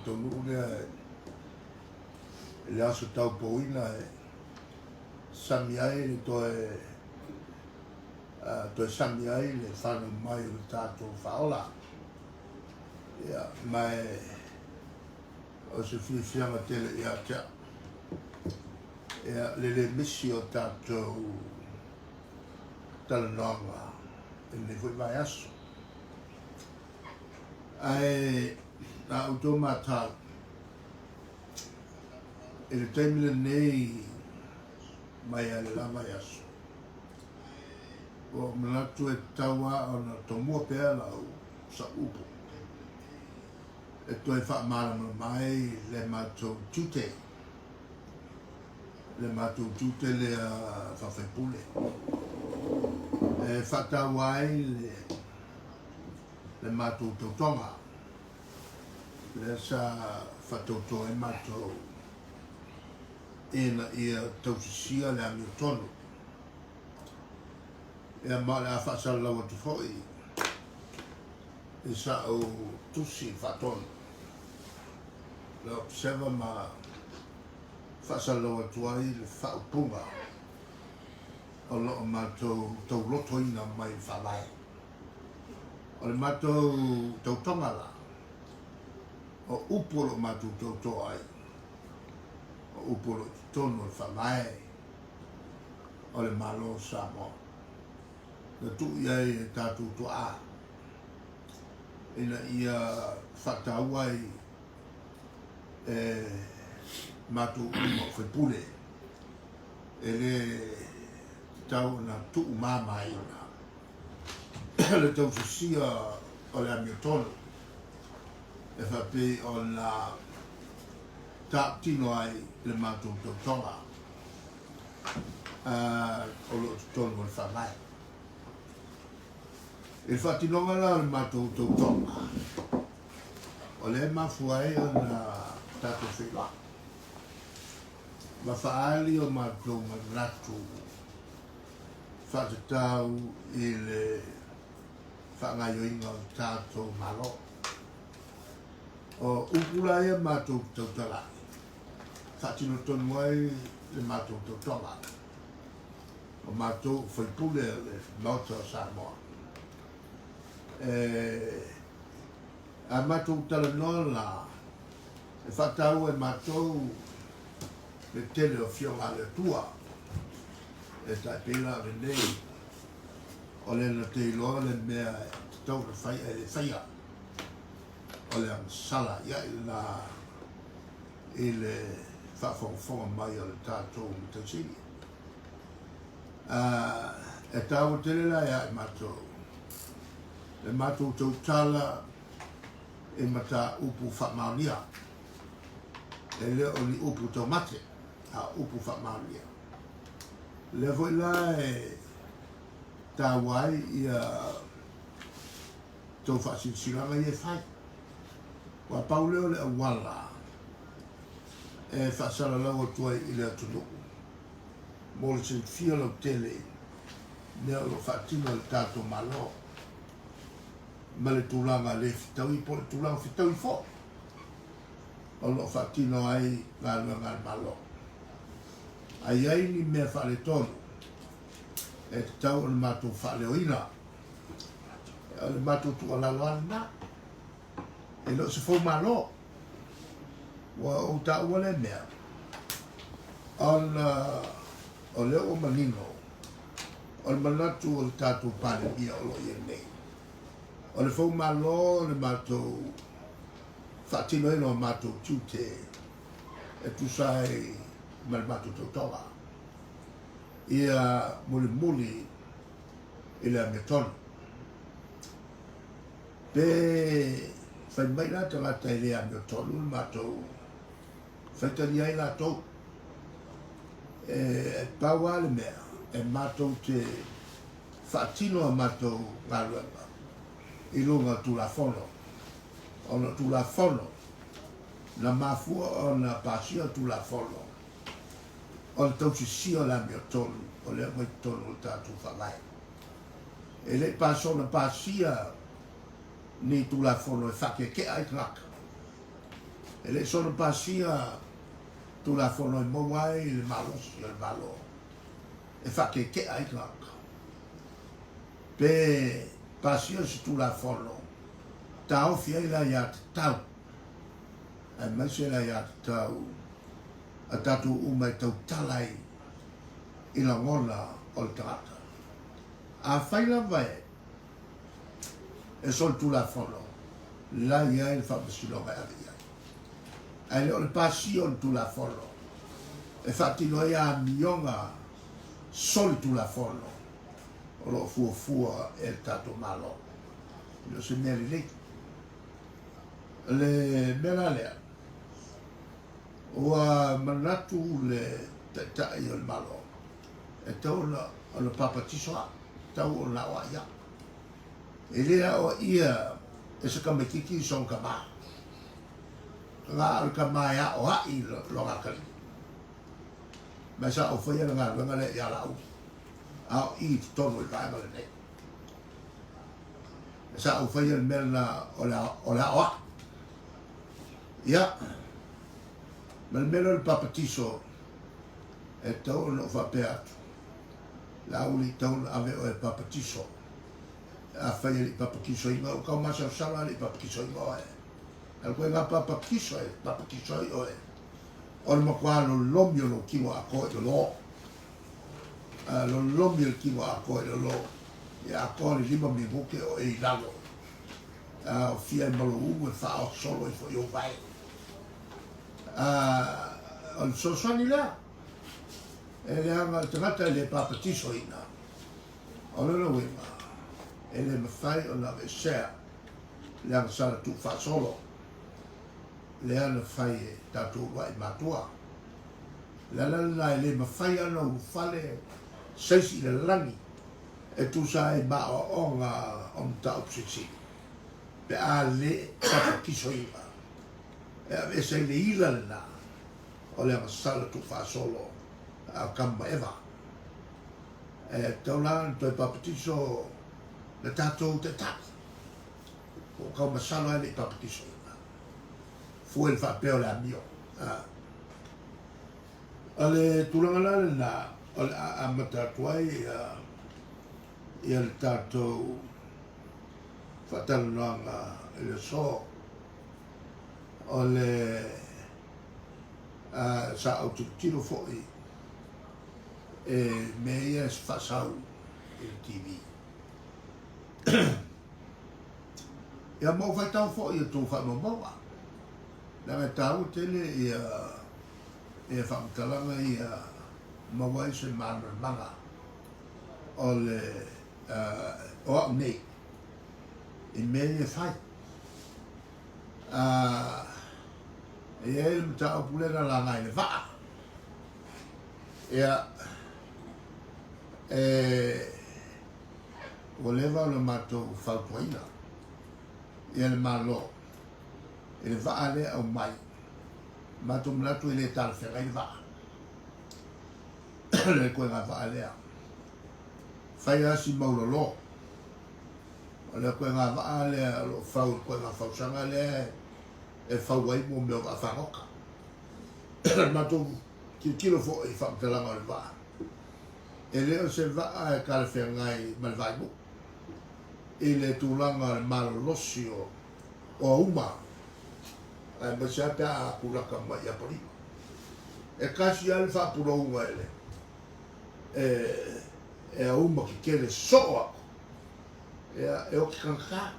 taunuu lea i le aso taupouina e sami ai le toe toe sami ai le fanau mai o le tatou Faaola. Ia, ma e o se fiafiaga tele ia te au. Ia, le le misi o tatou talanoaga i lenei foi vaiaso. Ae a outou matau i le taimi lenei mai lava i le la vaiaso, ua ou manatu e tatau lava ona tomua pea lau sau upu e toe faamalamalama ai le matou tiute, le matou tiute lea faa-faipule e faataua ai le le matou tautoga lea sa faatauto ai matou ina ia tausisia le amiotonu. Ia ma o le a faasalalau atu foi i sa'u tusi faatonu le Observer ma faasalalau atu ai le faaupuga o lo o matou taulotoina mai le Faavae. O le matou tautoga la, o upu o lo o matou tauto ai, o upu o lo o i totonu o le Faavae o le Malo o Samoa, na tuu i ai e tatou tuaa ina ia faataua ai e matou uma o faipule e le tatau ona tuumamaina le tausisia o le amiotonu e faapei ona tautino ai le matou tautoga o lo o totonu o le Faavae. I le faatinoga la o le matou tautoga, o lea e mafua ai ona tatou feiloai ma faaali o matou manatu faatatau i le faagaoioiga o le tatou Malo. O upu la ia matou te tautala ai, faatino tonu ai le matou tautoga, o matou o faipule o le Maota o Samoa. E, a matou talanoa la, e faataua e matou le tele o Afioga a le Atua, e tai pei la o lenei, o le na te iloa le mea e tatau ona fai ae le faia, o le agasala ia i lena i le faafogafoga mai o le tatou Matai Sili. E taua tele la ia i matou, le matou tautala i mataupu faamaonia. E le o ni upu taumate, a o upu faamaonia. O lea foi la e taua ai ia tou faasilasilaga ia e fai. Ua pau lea o le auala e faasalalau atu ai i le atunuu mo le silafia lautele i mea o lo o faatino e le tatou Malo ma le tulaga le fetaui po o le tulaga fetaui foi o lo o faatino ai galuega a le Malo. A i ai ni mea faaletonu e tatau ona matou faaleoina, o le matou tuualalo lava lena. E le o se fou malo. Ua ou taua lea mea, ona o lea ua manino o le manatu o le tatou Palemia o lo o i ai nei. O le fou malo le matou faatinoina o matou tiute e tusa ai ma le matou tautoga ia mulimuli i le amiotonu. Pe fai mai la tagata e le amiotonu le matou faitalia ai latou. E pau lava le mea e matou te faatino a matou galuega i luga o Tulafono, ona o Tulafono na mafua ona pasia Tulafono o le tausisia o le amiotonu o lea ua i totonu o le tatou Faavae. E le i pasona pasia ni Tulafono e faakeakea ai tagata. E le i soona pasia Tulafono e maua ai le malosi o le Malo e faakeke'a ai tagata. Pe pasia se Tulafono taofi ai le aiatatau, aemaise le aiatatau a tatou uma e tautala ai i lagona o le tagata. Afai lava e e solitulafono la e i ai le faamasinoga e ave i ai. Ae le o le pasia o le Tulafono e faatino ai amioga solitulafono o lo o fuafua e le tatou Malo. E le o se mea lelei. O le mea la lea, ua manatu le Taitai o le Malo e tatau ona papatiso au, e tatau ona aoai au. E le aoaia e se tamaititi sona tama. Na o le tama e aoai i lona atalii. Ma sa ou faia le galuega lea ia Laauli, a o i i totonu o le vaega lenei. Sa ou faia le mea lena o le aoai. Ia, ma le mea lea o le papatiso, e tatau ona ou faapea atu, Laauli, e tatau ona ave oe e papatiso. Afai e le i papatisoina, ua tau masalosalo lava e le i papatisoina oe. A o le ituaiga papatiso e papatiso ai oe, o le matua lolomi o lou tino atoa i lalo. A lolomi le tino atoa i lalo, ia atoa le 5 minute o e i lalo. A aofia ai ma lou ulu e faaosolo ifo i ou vae. A o le fesoasoani lea. E leaga o le tagata e le papatisoina, o lona uiga, e le mafai ona aveesea le agasala tuufaasolo lea na fai e tatou uluai matua. O le ala lena e le mafai ona ulufale se isi i le lalagi e tusa ai ma aoaoga o mataupu silisili pe a le papatisoina e aveese ai le ila lena o le agasala tuufaasolo a Atamu ma Eva. E tatau la ona toe papatiso le tatou Taitai. Ua ou tau masalo lava e le i papatisoina. Fua i le faapea o le amio. O le tulaga la lena o le a amata atu ai ia le tatou faatalanoaga i le aso. O le sa ou tilotilo foi e mea ia e faasau i le TV. Ia ma ou faitau foi i a outou faamaumauga, leaga e taua tele ia ia faamatalaga ia maua ai se malamalamaga o le o au nei i mea ia e fai. E i ai le mataupu lea na laga i le vaa. Ia, e, ua leva ona matou fautuaina ia le Malo i le vaa lea e aumai, matou manatu e le talafeagai le vaa. Le ituaiga vaa lea. Fai lava si maulolo. O le ituaiga vaa lea o lo o fau i le ituaiga fausaga lea e fau ai mo mea o vaafagota. Matou tilotilo foi i faamatalaga o le vaa, e le o se vaa e talafeagai ma le vainuu i le tulaga o le malolosi o auma, aemaise lava pe a kulaka mai i Apolima. E tasi lava le faapulouga e le e auma tetele soo atu, ia, e oti tagata.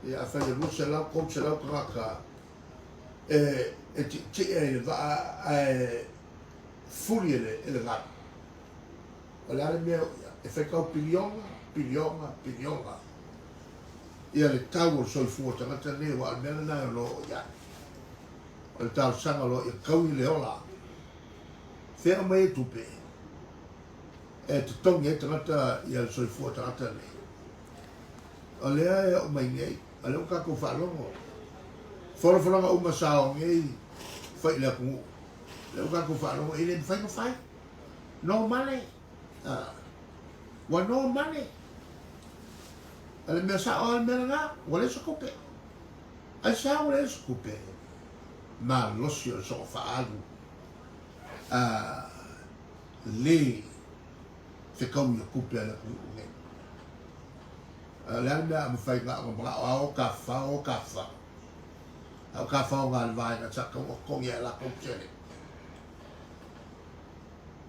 Ia, afai e 200, 300 tagata e tietie ai i le vaa ae fuli e le galu. O le a le mea o ia? E faitau piliona, piliona, piliona ia le tau o le soifua o tagata nei, aua o le mea lena e ono oo i ai. O le talosaga loa ia taui le ola. Fea aumai ai tupe e totogi ai tagata ia le soifua o tagata nei? O lea e oo mai nei, o lea ua tatou faalogo. Folafolaga uma sa o nei fai i le atunuu, lea ua tatou faalogo e le mafai ona fai. No money. Ua no money. O le mea sao lava le mea lena, ua leai se tupe. Aisea ua leai se tupe? malosi o le sogo faaalu a le fekaui o tupe a le atunuu nei. A o le a le mea a mafai na o na manao a o tafafao, o tafafao. A o tafafao na le vaega sa tatau ona totogi ai latou seleni.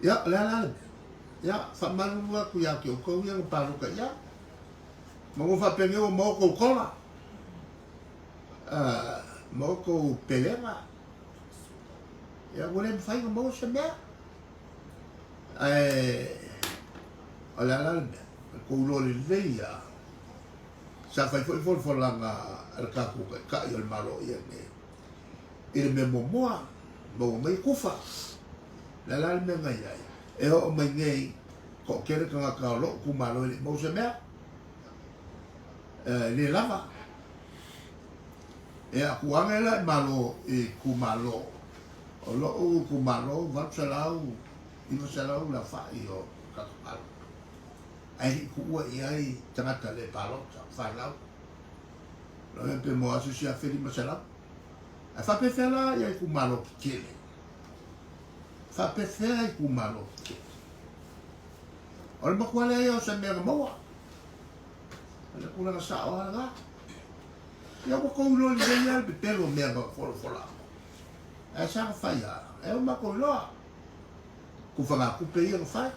Ia, o le a la le mea? Ia, faamalulu atu ia te outou ia na palota i ai. Manu faapenei ua maua tou tola, maua tou pelega. Ia, ua le mafai ona maua se mea. Ae, o le a la le mea? O le tou iloa lelei lava, sa fai foi folafolaga a le tatou Taitai o le Malo ia nei, i le mea muamua, maua mai kufa. O le a la le mea na i ai? E oo mai nei, toatele tagata o lou itumalo e le i maua se mea. E le lava. E aku ane la i Malo i itumalo. O lou itumalo 800, 900 le aofai o tagata palota. Ae le i tuua i ai tagata le palota, fanau. Lona pe maua atu se 1500. Ae faapefea la ia itumalo tetele? Faapefea itumalo tetele? O le matua leai o se mea na maua. O le tulaga sao lava lena. Ia ua tou iloa lelei lava le pepelo o mea na folafola. Ae sa na fai lava, e o matou iloa. Kufagatupe ia na fai.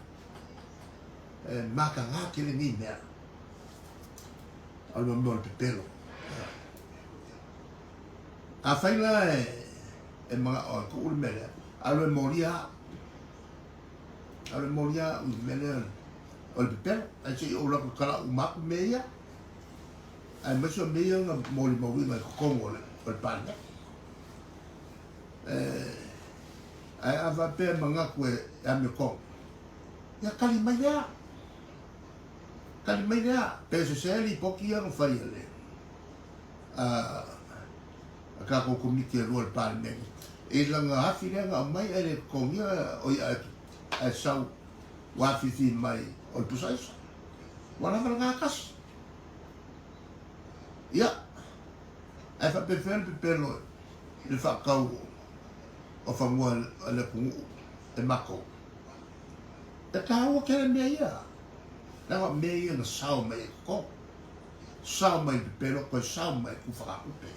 E mataga tele nei mea. O le mea o le pepelo. Afai la e manao e tuu le mea lea, alu e molia au. Alu e molia au i le mea lea o le pepelo. Ae se i ou alu atu e talau uma atu mea ia. Aemaise o mea ia na molimauina i totonu o le Palemene. Ae a faapea e manatu e amiotonu, ia tali mai lea. Tali mai lea. Pe sese lipoti ia na fai e le a tatou Komiti e lua o le Palemene i lana afi lea na aumai ae le totogia o ia ae sau ua afifi mai o le pusa aisa. Ua lava lena tasi. Ia, ae faapefea le pepelo i le faatau o fanua a le atunuu e matou. E taua tele mea ia, leaga o mea ia na sao mai ai totonu. Sao mai le pepelo toe sao mai le tufagatupe.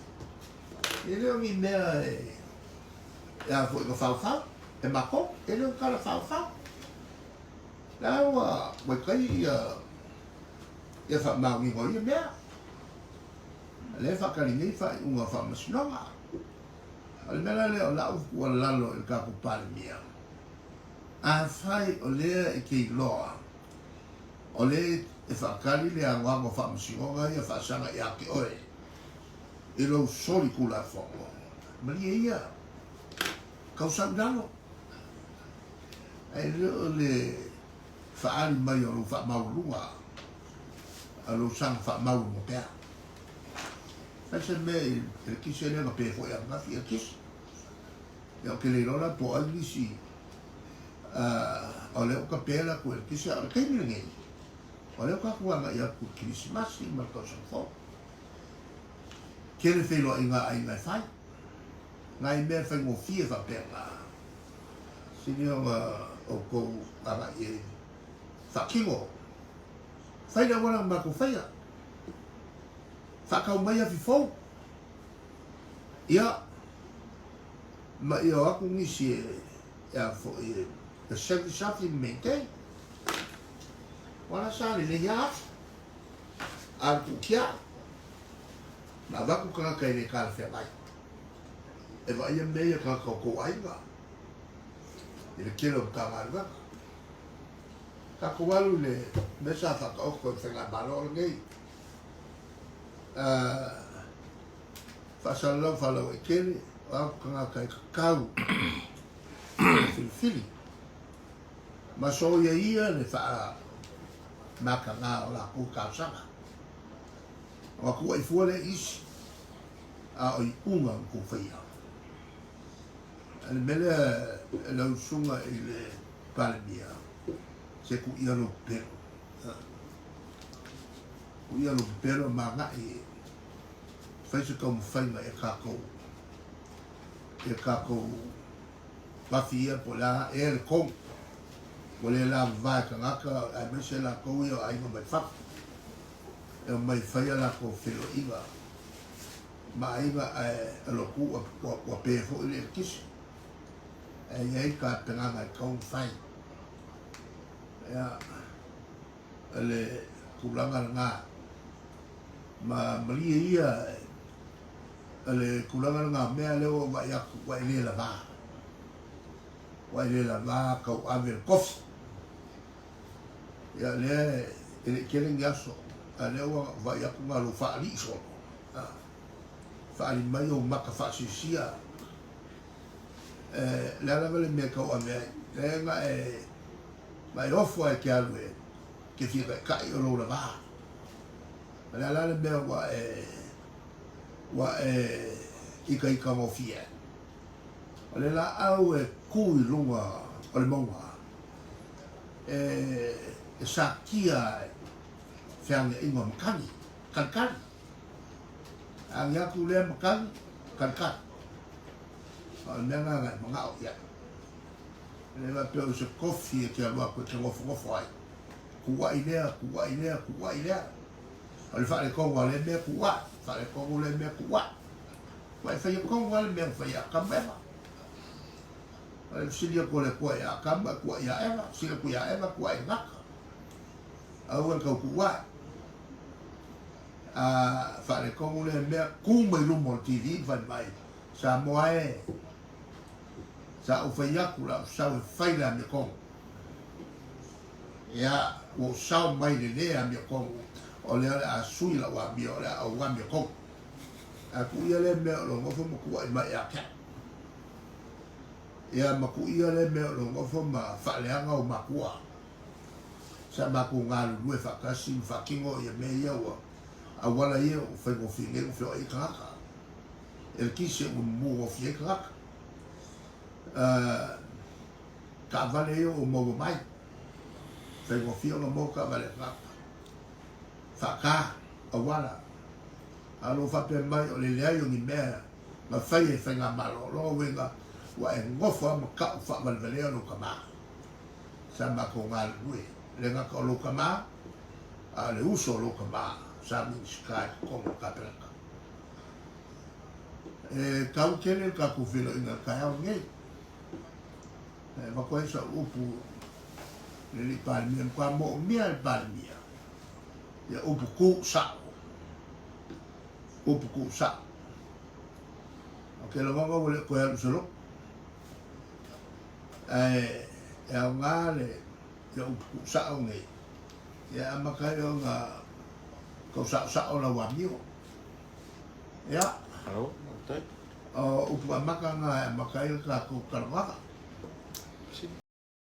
E le o ni mea e a foi na faofao e matou, e le o ni tala faofao. La ua maita'i ia ia faamaoniga o ia mea. O lea e faatali nei faaiuga o faamasinoga. O le mea la lea o lau tuualalo i le tatou Palemia, afai o lea e te iloa o lea e faatali le anoano o faamasinoga ia faasaga ia te oe i lou soli Tulafono, malie ia, tau sau i lalo. Ae le o le faaali mai o lou faamaualuga, a lou saga faamaualuga pea. Fai se mea i le kise lea na pe foi ananafi i le kise. Ia ou te le iloa la po o ai nisi o lea ua tape la atu e le kise, a o le taimi lenei, o lea ua tatou agai atu i le Kerisimasi ma le tausaga fou. Tele feiloaiga a aiga e fai. Nai mea faigofie faapena. Sili ona outou agai i ai faatino. Fai le auala na matou faia. Faatau mai afi fou. Ia, ma ia o atu nisi e a foi e service afi ma maintain. Ua la sa lelei lava afi. A o le tuutia, ma avatu tagata e le talafeagai. E vaaia mea ia tagata o tou aiga i le tele o Matagaluega. Tatou alu i le mea sa faataoto e le Faigamalo lenei, faasalalau faalauaitele, o a tagata e tatau ona filifili ma soia ia le faamataga o latou talosaga. Ona tuuai fua lea i isi, a o iuga na tou faia. A le mea lea e lau susuga i le Palemia, se tuuia lou pepelo. Tuuia lou pepelo ma agai e fai se taumafaiga ia tatou. Ia tatou pafi ia po o le a ea le tonu ua le lavava e tagata aemaise latou ia o aiga mai fafo e omai e fai a latou feiloaiga ma aiga ae alu atu ua pe foi le eletise. Ae i ai tapenaga e tatau ona fai. Ia, o le tulaga lena ma malie ia O le tulaga lena mea lea ua ou vaai atu ua e le lava. Ua e le lava tauave le tofi. Ia lea e le i tele ni aso, a lea ua vaai atu na o lou faalii solo. Faali mai ou maka faasiasia. E, le a lava le mea e tauave ai. Lea na e, na e ofo lava e te alu e te fia taitai o lou lava. O le a la le mea ua e ua e itaitagofie ai. O le laau e tu i luga o le mauga, e satia ai feagiaiga o matagi, talitali. Agi atu lea matagi, talitali. O le mea lena na e manao i ai. E le faapea o se kofi e te alu atu e te nofonofo ai. Kuai lea, kuai lea, kuai lea. O le faaletonu a lea mea kuai, faaletonu lea mea kuai. Ua e faia tonu lava le mea na fai ia Atamu ma Eva. O le fesili atu a le Atua ia Atamu ae kuai ia Eva, fesili atu ia Eva, kuai i gata. Aua le tau kuai. A faaletonu lea mea, tu mai luma o le TV ma fai mai, Samoa e, sa ou fai atu la ou sau e fai le amiotonu. Ia, ua ou sao mai i le lē amiotonu, o lea o le a sui lau amio, o le a ou amiotonu. Ae kuʻia lea mea o lou nofo ma kuaʻi mai ia te au. Ia, ma kuʻia lea mea o lou nofo ma faaleaga ou makua. Sa matou galulue faatasi ma faatino ia mea ia ua auala ia ua faigofie nei ona feoai ai tagata. Eletise ua mumu gofie ai tagata. Uh, Taavale ia ua maua mai. Faigofie ona maua taavale a tagata. Faata, auala. A o lo o faapea mai o le leai o ni mea na faia e Faigamalo, o lona uiga ua e nofo lava ma tau faavalevalea lou tama. Sa matou galulue, e le gata o lou tama, a o le uso o lou tama sa Minisita i totonu o le Kapeneta. E tau tele le tatou feiloaiga i le taeao lenei. E avatu ai sau upu i le alii Palemia, e matua moomia e le Palemia ia upu tu sao, upu tu sao. Ou te lagona ua le toe alu i se lotu, ae e aoga le ia upu tu sao nei, ia e amata ai ona tau saosao lau amio. Ia, Malo, faafetai. O upu amata na e amata ai le tatou talanoaga.